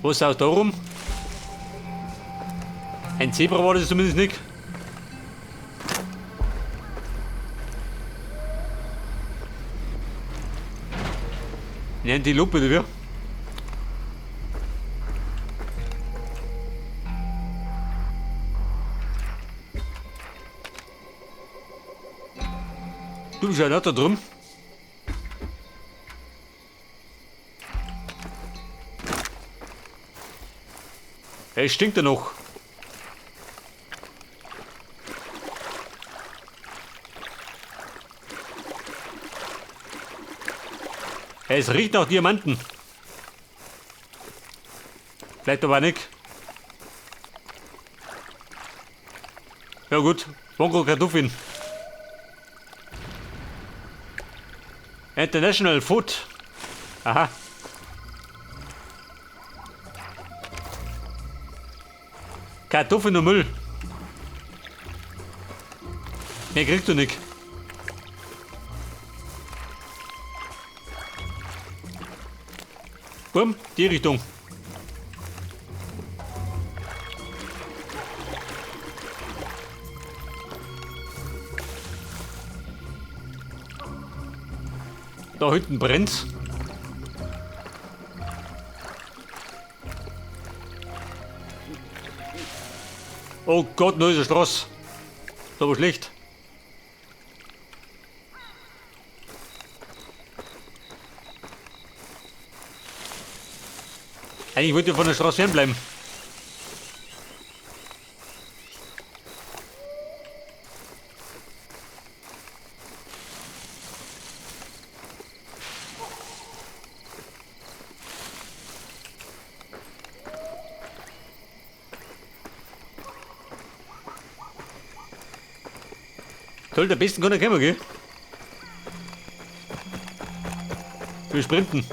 Was ist auch da rum? Ein Zebra war das zumindest nicht. Eine Antilope, oder wie? Du bist ja nicht da drum. Hey, stinkt ja noch. Hey, es riecht nach Diamanten. Vielleicht aber nicht. Ja gut, Bongo Kartoffeln. International Food. Aha. Kartoffeln und Müll. Mehr kriegst du nicht. Bumm, die Richtung. Da hinten brennt's. Oh Gott, noch ist eine Straße. Ist aber schlecht. Eigentlich wollte ich von der Straße fernbleiben. Toll, der besten kann er kommen, gell? Wir sprinten.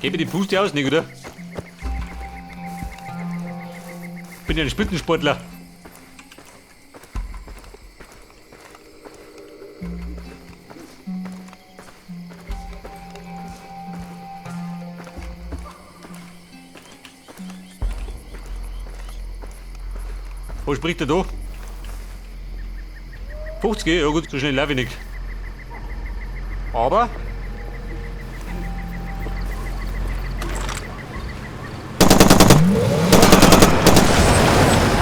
Gebe die Puste aus, nicht, oder? Bin ja ein Spitzensportler. Wo spricht er da? 50, ja gut, so schnell laufe ich nicht. Aber.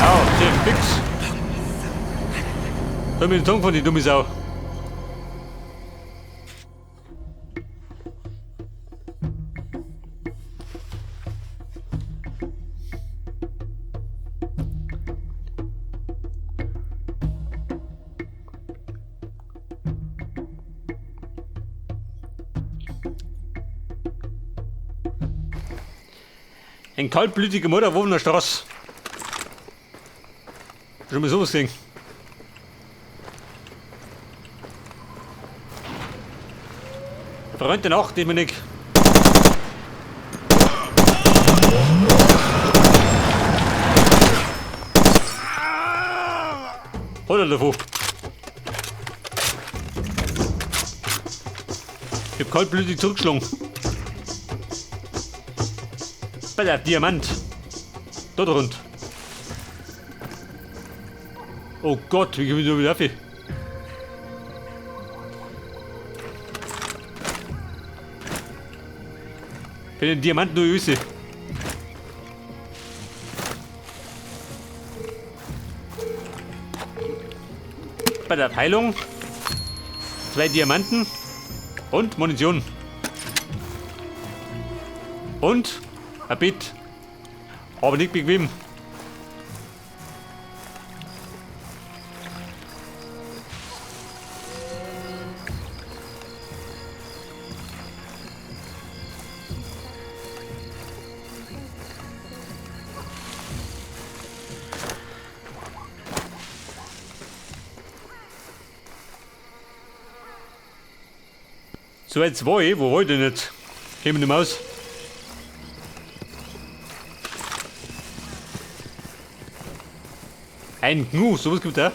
Au, sehr fix. Hör mir den Ton von die dumme Sau. Ein kaltblütiger Mörder auf der Straße. Schon mal sowas gesehen. Freund der Nacht, immer nicht. Hat er davon. Ich hab kaltblütig zurückgeschlagen. Bei der Diamant. Da drunter. Oh Gott, wie komme ich da wieder auf? Für den Diamant nur Öse. Bei der Peilung 2 Diamanten und Munition. Und ein Bett. Aber nicht bequem. So, jetzt war ich, wo wollte ich denn jetzt? Gehen wir nicht mehr aus. Ein Gnu, sowas gibt es auch.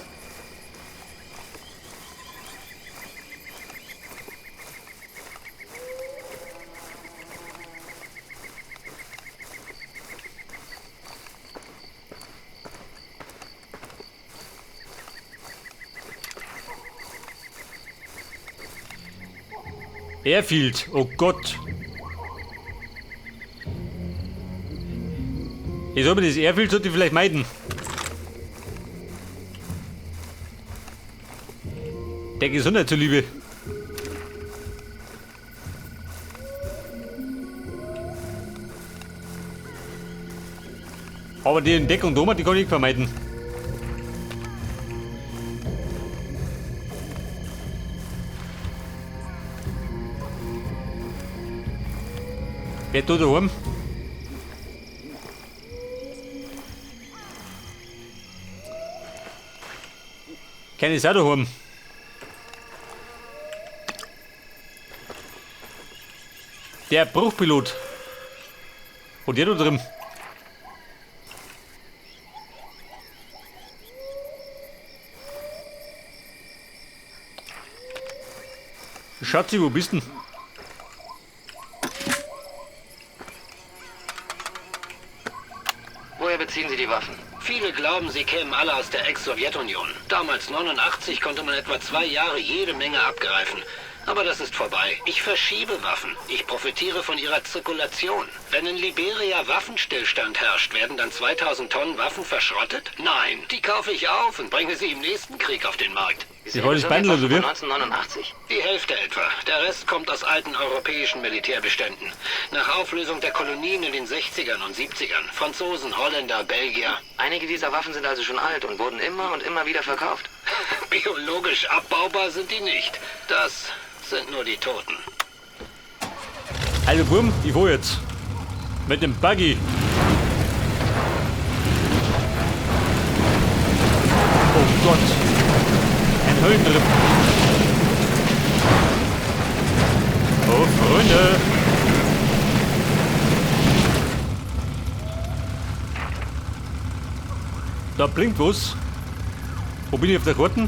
Airfield, oh Gott. Ich soll mir das Airfield sollte ich vielleicht meiden. Der Gesundheit zuliebe. Aber die Entdeckung da, die kann ich vermeiden. Wer tut daheim? Keine Sau daheim. Der Bruchpilot. Und der da drin. Schatzi, wo bist denn? Woher beziehen Sie die Waffen? Viele glauben, sie kämen alle aus der Ex-Sowjetunion. Damals 89 konnte man etwa 2 Jahre jede Menge abgreifen. Aber das ist vorbei. Ich verschiebe Waffen. Ich profitiere von ihrer Zirkulation. Wenn in Liberia Waffenstillstand herrscht, werden dann 2000 Tonnen Waffen verschrottet? Nein, die kaufe ich auf und bringe sie im nächsten Krieg auf den Markt. Die wollen das Bändel, oder wie? 1989? Die Hälfte etwa. Der Rest kommt aus alten europäischen Militärbeständen. Nach Auflösung der Kolonien in den 60ern und 70ern. Franzosen, Holländer, Belgier. Einige dieser Waffen sind also schon alt und wurden immer und immer wieder verkauft. Biologisch abbaubar sind die nicht. Das sind nur die Toten. Also Burm, ich fahr jetzt. Mit dem Buggy. Oh Gott. Ein Höllentrip. Oh Freunde. Da blinkt was. Wo bin ich auf der Karte?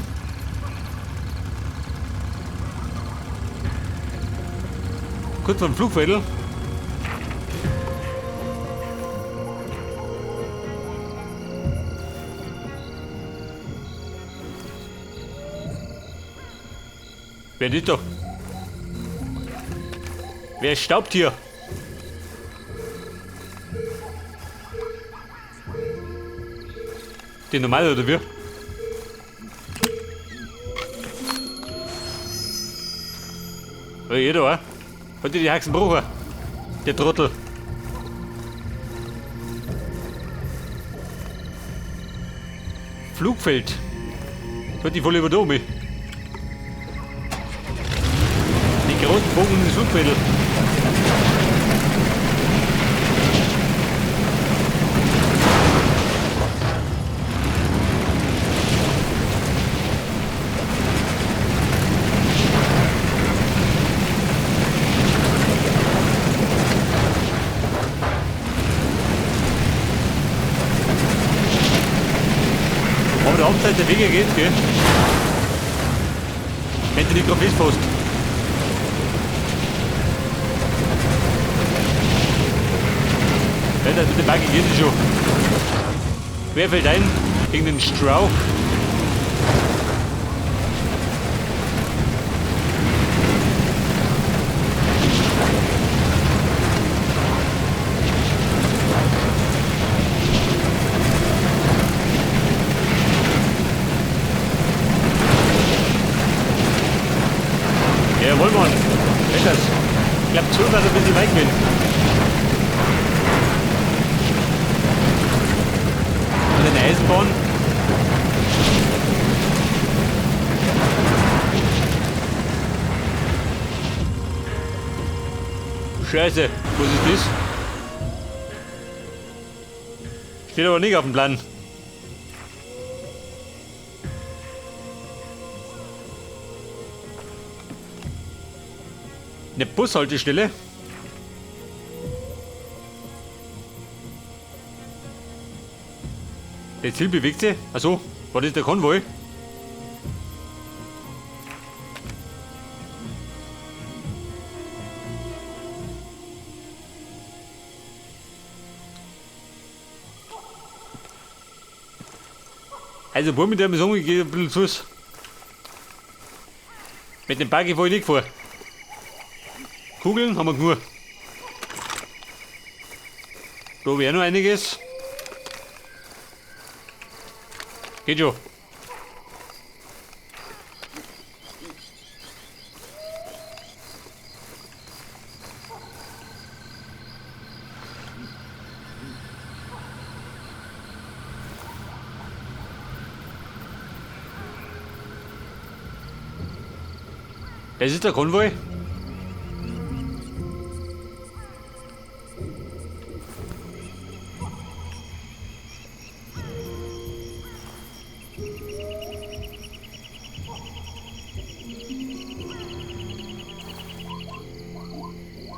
Kurz vor dem Flugfeld. Wer ist da? Wer staubt hier? Die normale oder wie? Oh, jeder, wa? Hat die Haxen gebrochen? Der Trottel. Flugfeld. Hat die voll über da oben. Die großen Bogen des Flugfelder. Aber der Hauptzeit der Wege geht, gell? Wenn du nicht drauf festfasst. Ja, das mit dem Buggy geht es schon. Wer fällt ein? Gegen den Strauch? Jawohl, Mann. Das. Ich glaube, zu, dass ein bisschen weit bin. Und eine Eisenbahn. Scheiße, was ist das? Steht aber nicht auf dem Plan. Eine Bushaltestelle. Der Ziel bewegt sich. Achso, war das der Konvoi? Also, Bub, mit der Mission geht ein bisschen zu. Mit dem Buggy fahr ich nicht vor. Kugeln haben wir genug. Da wäre noch einiges. Geht schon. Das ist der Konvoi.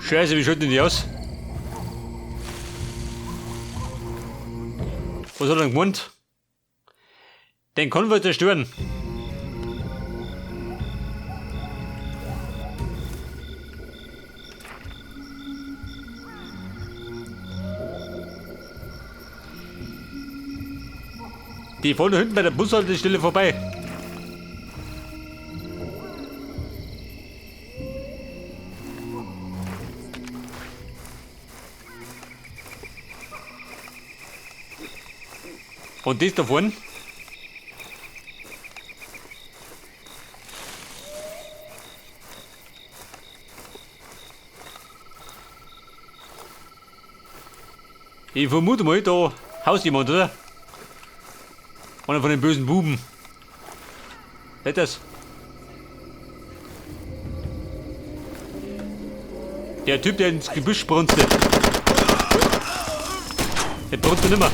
Scheiße, wie schaut denn die aus? Was hat er denn gemeint? Den Konvoi zerstören. Die fahren da hinten bei der Bushaltestelle vorbei. Und das da vorne? Ich vermute mal, da haust jemand, oder? Einer von den bösen Buben. Seht das? Der Typ, der ins Gebüsch brunzte. Der brunzte nimmer.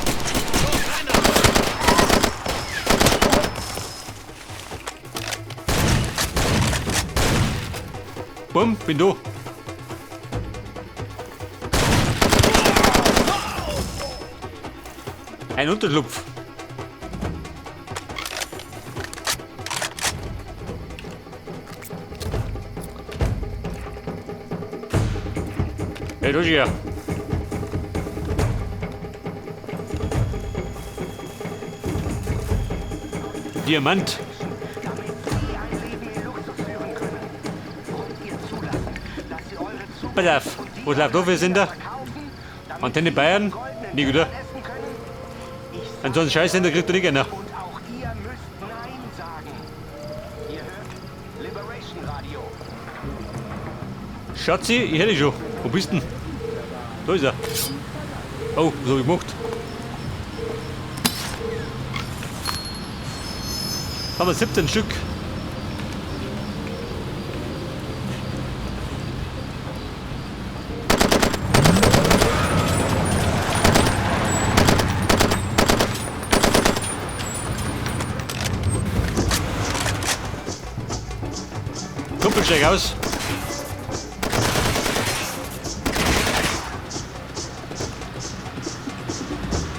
Bumm, bin da. Ein Unterschlupf. Hey, du hier. Diamant. Pass auf, was läuft da für Sender? Antenne Bayern? Nicht, oder? Ansonsten Scheißsender kriegt er nicht einer. Schatzi, ich höre dich schon. Wo bist denn? Da ist er. Oh, was hab ich gemacht? Haben wir 17 Stück. Kumpel, steig aus.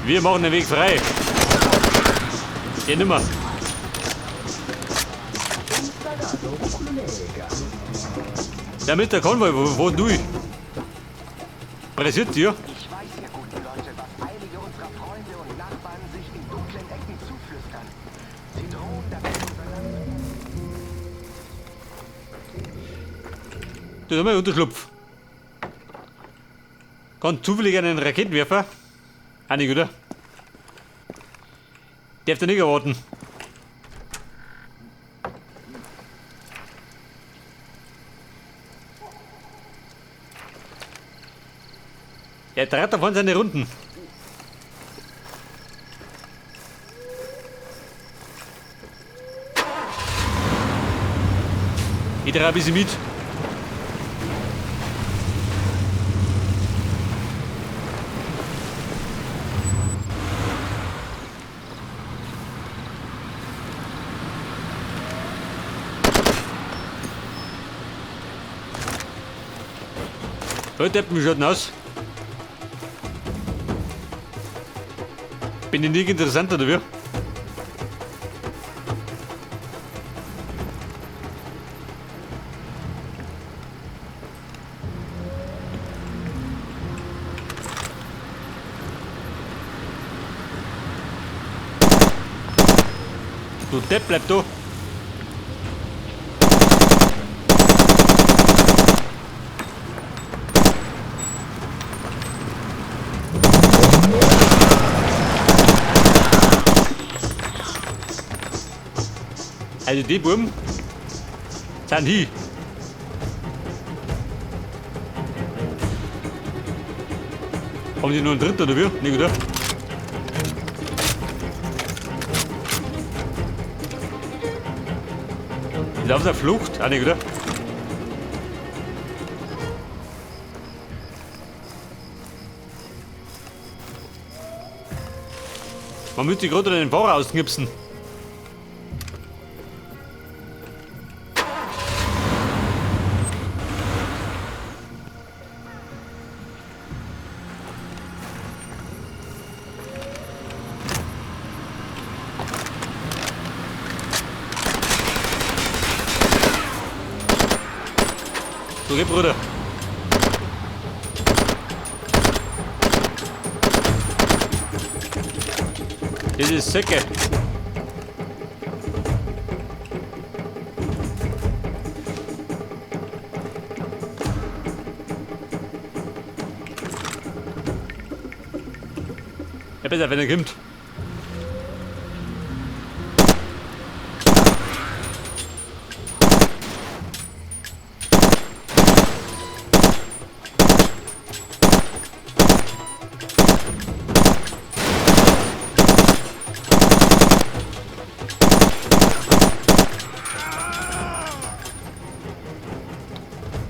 Wir machen den Weg frei. Geh nimmer. Der mit der Konvoi, wo du? Pressiert dir? Ich weiß, ihr guten Leute, was einige unserer Freunde und Nachbarn sich in dunklen Ecken zuflüstern. Sie drohen damit unser Land. Das ist einmal ein Unterschlupf. Ganz zufällig einen Raketenwerfer. Auch nicht, oder? Darf der nicht erwarten. Er treibt davon seine Runden. Ich drehe ein bisschen mit. Heute wie schaut denn aus? Bin ich nicht interessant, oder wie? Du Depp, bleib da! Also die Buben sind hier. Haben die nur einen dritten oder wie? Nicht, oder? Ist auf der Flucht? Auch nicht, oder? Man müsste gerade den Fahrer ausknipsen. So, geh, Bruder. Das ist Säcke. Ja, besser, wenn er kommt.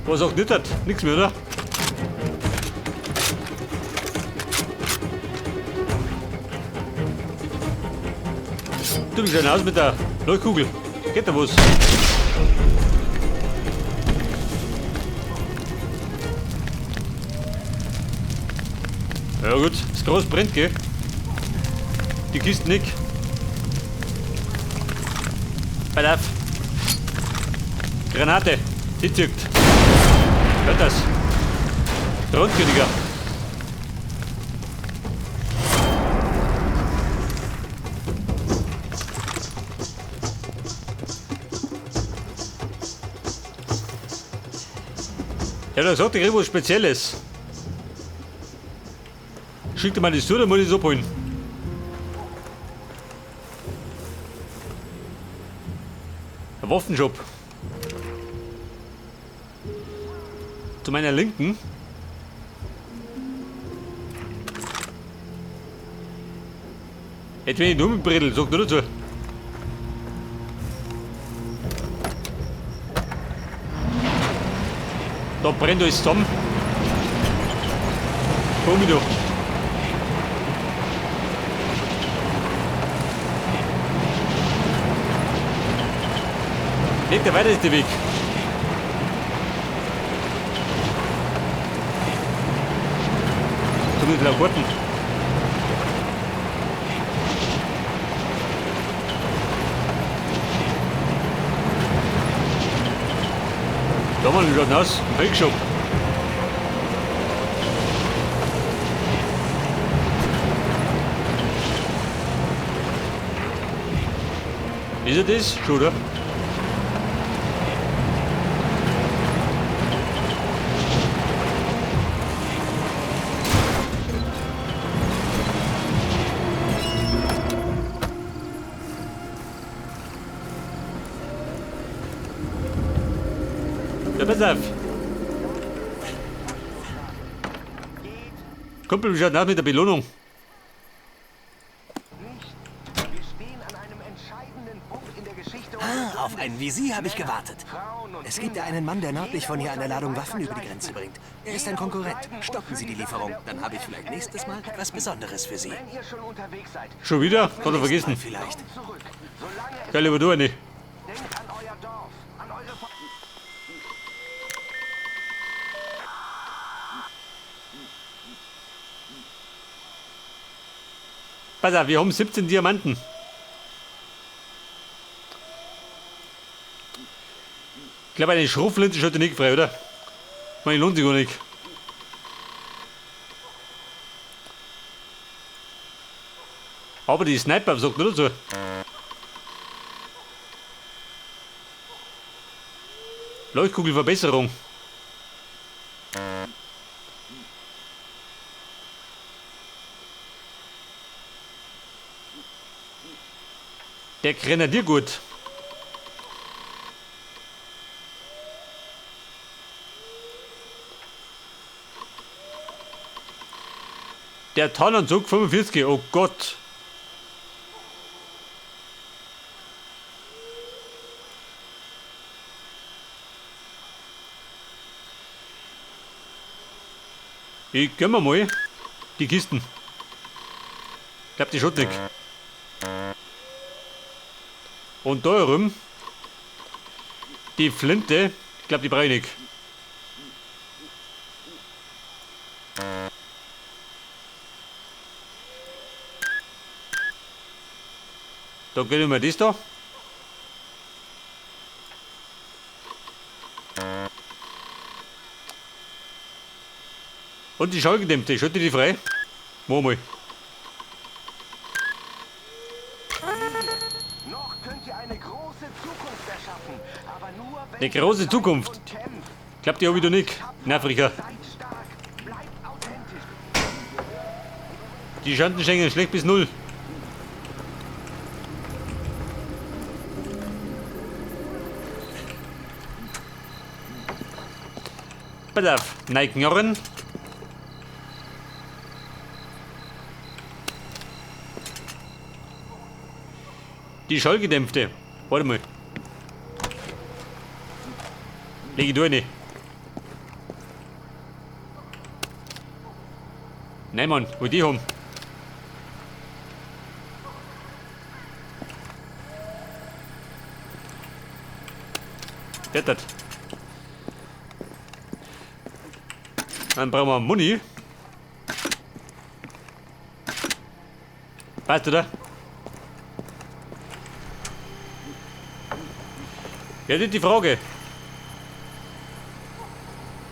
Was auch nicht hat, nichts mehr, oder? Du bist schon aus mit der Leuchtkugel. Geht da was? Ja gut, das Gras brennt, gell? Die Kiste nicht. Pass auf. Granate, die zückt. Hört das? Rundköniger. Ja, da sagt ich was Spezielles. Schick dir mal die zu, dann muss ich es abholen. Ein Waffenshop. Zu meiner Linken. Jetzt bin ich nur mit Bredel, sag nur dazu. Da brennt alles zusammen. Komm ich doch. Nicht der weiteste Weg. Zu den Gurten. Da waren wir gerade raus, im Fake-Shop. Ist er das? Schon, oder? Ja, pass auf. Kumpel, wie schaut nach mit der Belohnung? Ah, auf einen wie Sie habe ich gewartet. Es gibt da einen Mann, der nördlich von hier eine Ladung Waffen über die Grenze bringt. Er ist ein Konkurrent. Stoppen Sie die Lieferung, dann habe ich vielleicht nächstes Mal etwas Besonderes für Sie. Schon wieder? Kann er vergessen. Vielleicht. Geil, aber du eine. Pass auf, wir haben 17 Diamanten. Ich glaube, eine Schrotflinte schaut nicht frei, oder? Meine lohnt sich gar nicht. Aber die Sniper sagt nur dazu. Leuchtkugelverbesserung. Der Grenadiergurt. Der Tarnanzug 45, oh Gott. Ich gönn mir mal die Kisten. Ich glaub, die schaut nicht. Und da herum die Flinte, ich glaub, die brauche ich nicht. Da gönnen wir das da. Und die Schallgedämmte, schaut die frei? Mach mal. Noch könnt ihr eine große Zukunft erschaffen, aber nur wenn Eine große Zukunft. Klappt die auch wieder nicht in Afrika. Die Schanden schenken schlecht bis null. Pass auf, Neignorren. Die Schallgedämpfte. Warte mal. Leg ich da rein. Nein, Mann, wo die haben. Der. Dann brauchen wir Muni. Passt, oder? Ja, das ist die Frage.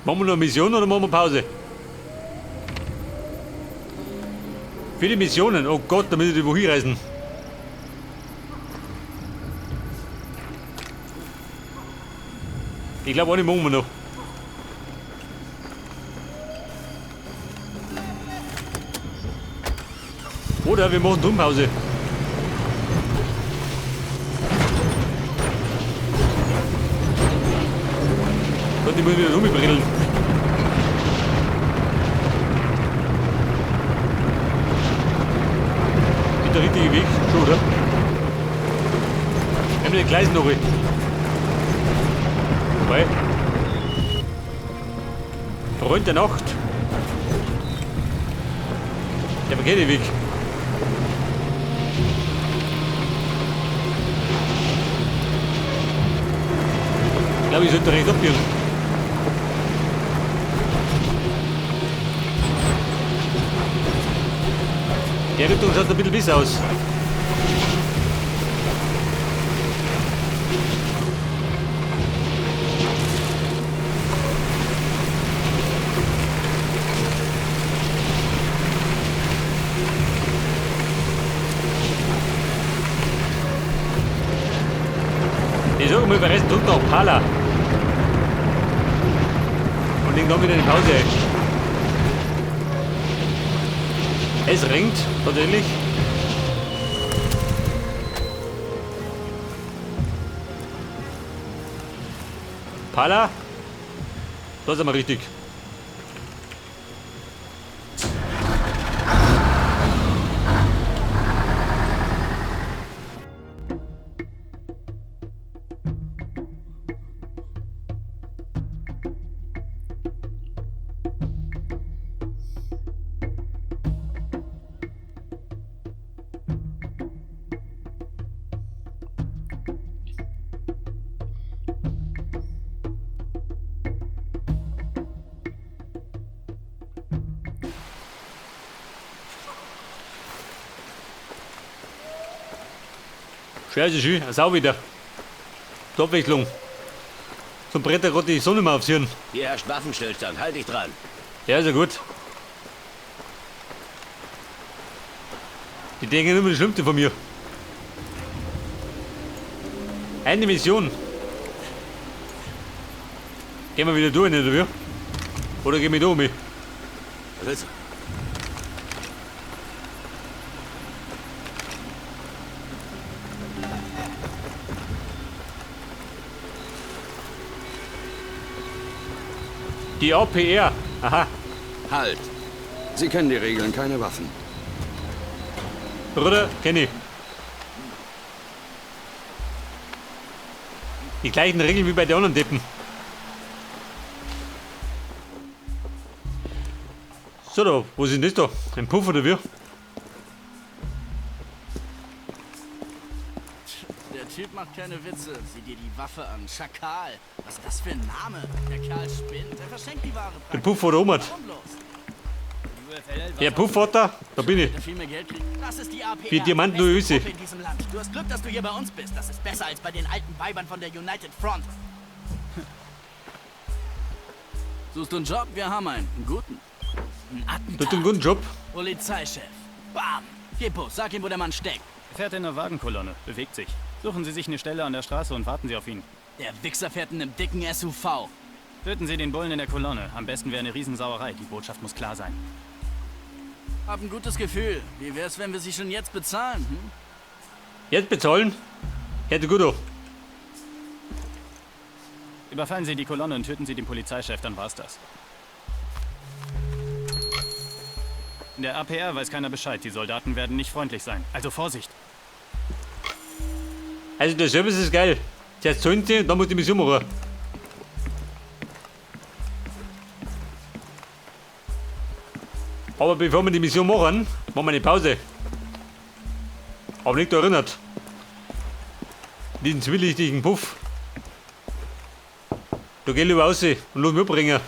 Machen wir noch eine Mission oder machen wir Pause? Für die Missionen, oh Gott, da müssen wir die wohin reisen. Ich glaube, eine machen wir noch. Oder wir machen Turmpause. Gott, ich muss wieder rumbrillen. Ist der richtige Weg? Schon, oder? Wir haben den Gleisen noch. Wobei. Freund der Nacht. Der verkehrte Weg. Ich glaube, ich sollte rechts abbiegen. Der Richtung schaut ein bisschen besser aus. Ich sag mal, wir reisen drunter nach Pala. Und legen dann wieder eine Pause ein. Es ringt, tatsächlich. Pala? Da sind wir richtig. Scheiße, schön, sau wieder. Die Abwechslung. Zum Bretter gerade die Sonne mal aufs Hirn. Hier herrscht Waffenstillstand, halt dich dran. Ja, ist ja gut. Die denken immer das Schlimmste von mir. Eine Mission. Gehen wir wieder durch, nicht, oder wie? Oder gehen wir da um? Was willst du? Die APR. Aha. Halt. Sie kennen die Regeln, keine Waffen. Bruder, kenn ich. Die gleichen Regeln wie bei den anderen Deppen. So, da, wo sind das da? Ein Puff oder wie? Der Typ macht keine Witze. Sieh dir die Waffe an. Schakal. Was ist das für ein Name? Der Kerl spinnt. Er verschenkt die Ware. Der Puff oder Omert. Warum bloß? Der Puffvater, da bin ich. Der viel mehr Geld kriegt. Das ist die APR. Wie Diamant die nur beste Öse. Truppe in diesem Land. Du hast Glück, dass du hier bei uns bist. Das ist besser als bei den alten Weibern von der United Front. Suchst du einen Job? Wir haben einen. Einen guten. Ein Attentat. Tut einen guten Job. Polizeichef. Bam. Geppo, sag ihm, wo der Mann steckt. Er fährt in einer Wagenkolonne, bewegt sich. Suchen Sie sich eine Stelle an der Straße und warten Sie auf ihn. Der Wichser fährt in einem dicken SUV. Töten Sie den Bullen in der Kolonne. Am besten wäre eine Riesensauerei. Die Botschaft muss klar sein. Hab ein gutes Gefühl. Wie wär's, wenn wir sie schon jetzt bezahlen? Hm? Jetzt bezahlen? Hätte gut an. Überfallen Sie die Kolonne und töten Sie den Polizeichef, dann war's das. In der APR weiß keiner Bescheid. Die Soldaten werden nicht freundlich sein. Also Vorsicht! Also der Service ist geil. Zuerst zahlen sie, dann muss die Mission machen. Aber bevor wir die Mission machen, machen wir eine Pause. Aber nicht erinnert. Diesen zwielichtigen Puff. Da geh lieber raus und lass mich umbringen.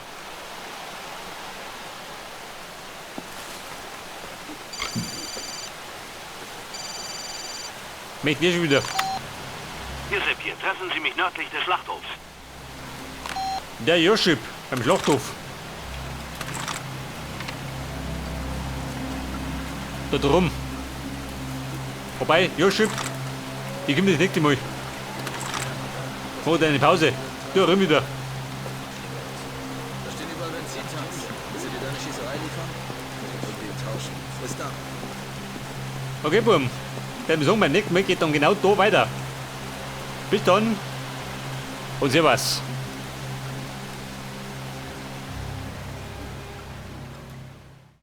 Möchte ich schon wieder. Josep hier, treffen Sie mich nördlich des Schlachthofs. Der Joschip beim Schlachthof. Da drum. Wobei, Joschip, ich komm das nächste Mal. Mach deine Pause. Du, rum wieder. Da stehen überall Benzintanks. Will sie dir deine Schießerei liefern? Irgendwie tauschen. Bis dann. Okay, Burm. Dann sagen, beim nächsten Mal geht dann genau da weiter. Bis dann und servus.